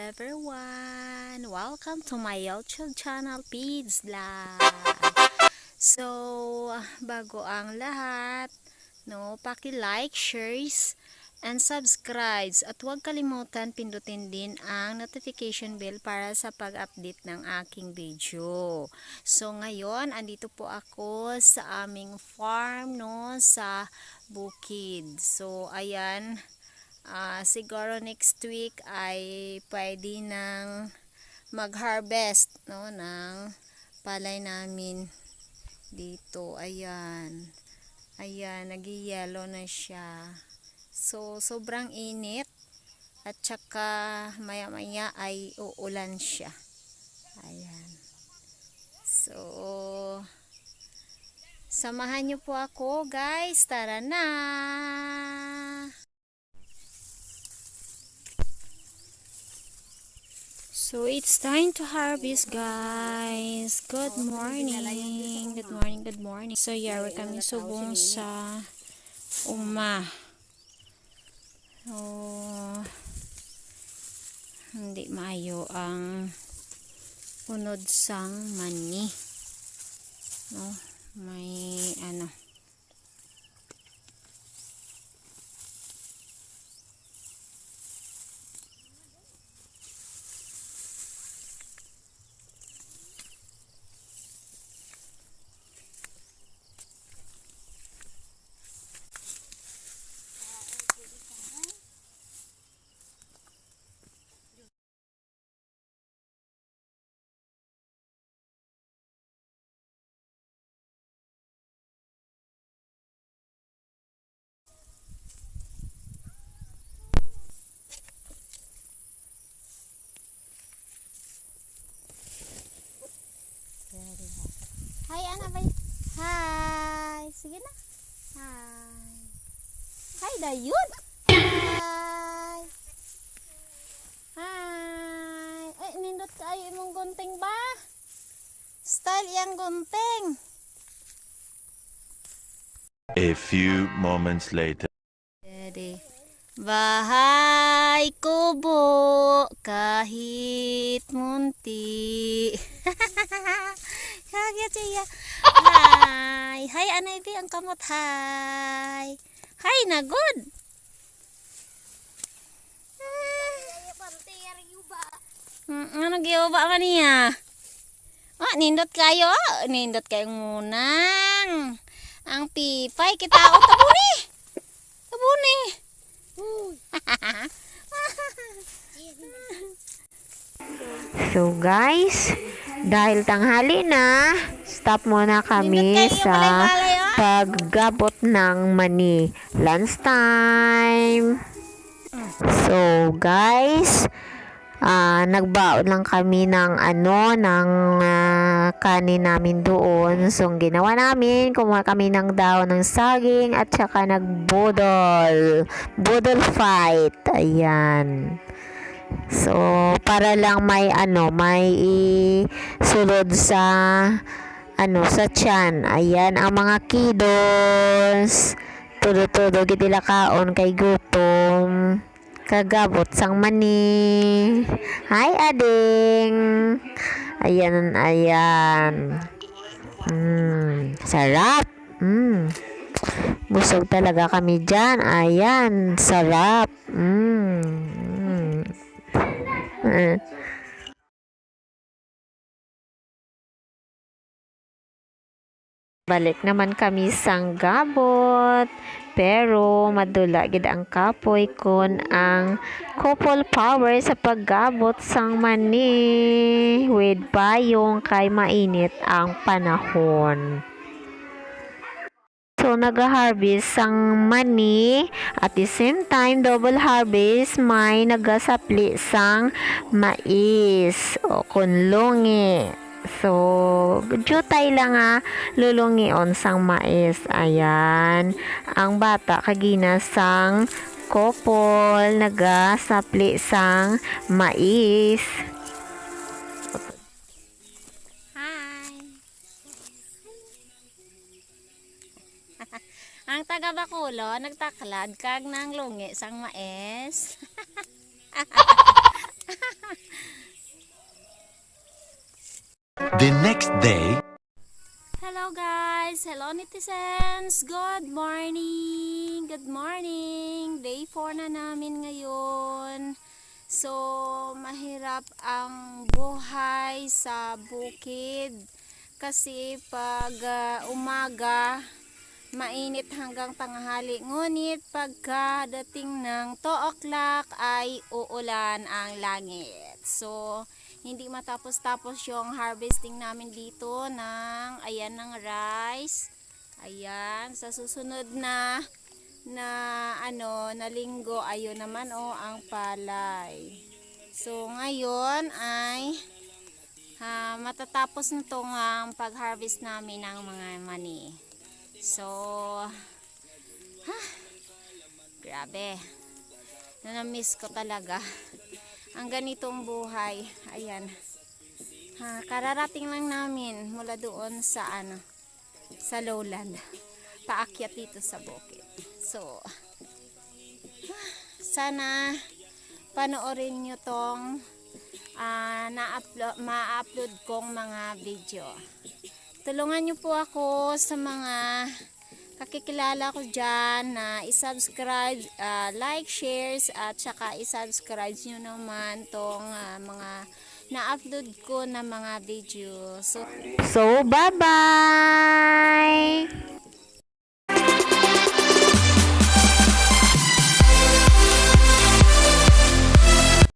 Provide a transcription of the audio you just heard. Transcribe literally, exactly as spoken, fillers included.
Everyone, welcome to my YouTube channel, Pids Vlog. So, bago ang lahat, no, paki-like, shares, and subscribes. At huwag kalimutan pindutin din ang notification bell para sa pag-update ng aking video. So, ngayon, andito po ako sa aming farm, no, sa bukid. So, ayan, ah, siguro next week ay pwede nang mag-harvest, no, ng palay namin dito. Ayan. Ayan, nag-yellow na siya. So, sobrang init. At saka, maya-maya ay uulan siya. Ayan. So, samahan niyo po ako, guys. Tara na! So, it's time to harvest, guys. Good morning. Good morning, good morning. So, yari kami subong sa uma. So, hindi maayo ang unod sang mani. No? May ano. Hi, ana bay. Hi. Sige na. Hi. Hi, dayon. Hi. Hi. Ay, nindot kaayo imong gunting ba? Style yang gunting. A few moments later. Dede. Bahay kubo kahit munti. Kagya siya. Hi. Hi, anay bi ang kamot. Hi. Hi na good. Mm, ano giuba man niya? Ah, nindot kayo. Ah, nindot kayong munang. Ang pipay kita o tabuni. Tabuni. So guys, dahil tanghali na, stop muna kami sa paggabot ng mani. Lunch time. So guys, ah, nagbaon lang kami ng ano, ng, ah, kanin namin doon. So ang ginawa namin, kumuha kami ng dahon ng saging at saka nagbudol. Budol fight. Ayan. So, para lang may ano, may isulod sa ano, sa tiyan. Ayan, ang mga kiddos. Todo-todo gid ila kaon kay gutom. Kagabot sang mani. Hi, ading. Ayan, ayan. Mm, sarap. Mm. Busog talaga kami dyan. Ayan, sarap. Mm. Mm. Eh. Balik naman kami sang gabot, pero madula gid ang kapoy kon ang couple power sa paggabot sang mani with payong kay mainit ang panahon. So, naga-harvest sang mani. At the same time, double harvest, may nagasapli sang mais o kon lungi. So, jutay lang nga lulungion sang mais. Ayan. Ang bata kagina sang couple, nagasapli sang mais. Hi. Ang taga Bacolod nagtaklad kag nanglungi sang mais. The next day. Hello guys! Hello netizens! Good morning! Good morning! Day four na namin ngayon. So, mahirap ang buhay sa bukid kasi pag ah, umaga, mainit hanggang tanghali. Ngunit pagkadating ng two o'clock ay uulan ang langit. So, hindi matapos-tapos yung harvesting namin dito ng, ayan, ng rice. Ayan, sa susunod na na ano, na linggo, ayun naman, oh, ang palay. So, ngayon ay ah, matatapos na tong ang pag-harvest namin ng mga mani. So, ha, grabe. Na-miss ko talaga ang ganitong buhay. Ayan. Ha, kararating lang namin mula doon sa ano, sa lowland. Paakyat dito sa bukid. So, sana panoorin nyo tong ah, na-upload, ma-upload kong mga video. Tulungan nyo po ako sa mga kakikilala ko dyan na i-subscribe, ah, like, shares, at saka i-subscribe nyo naman tong ah, mga na-upload ko na mga video. So, So, bye-bye!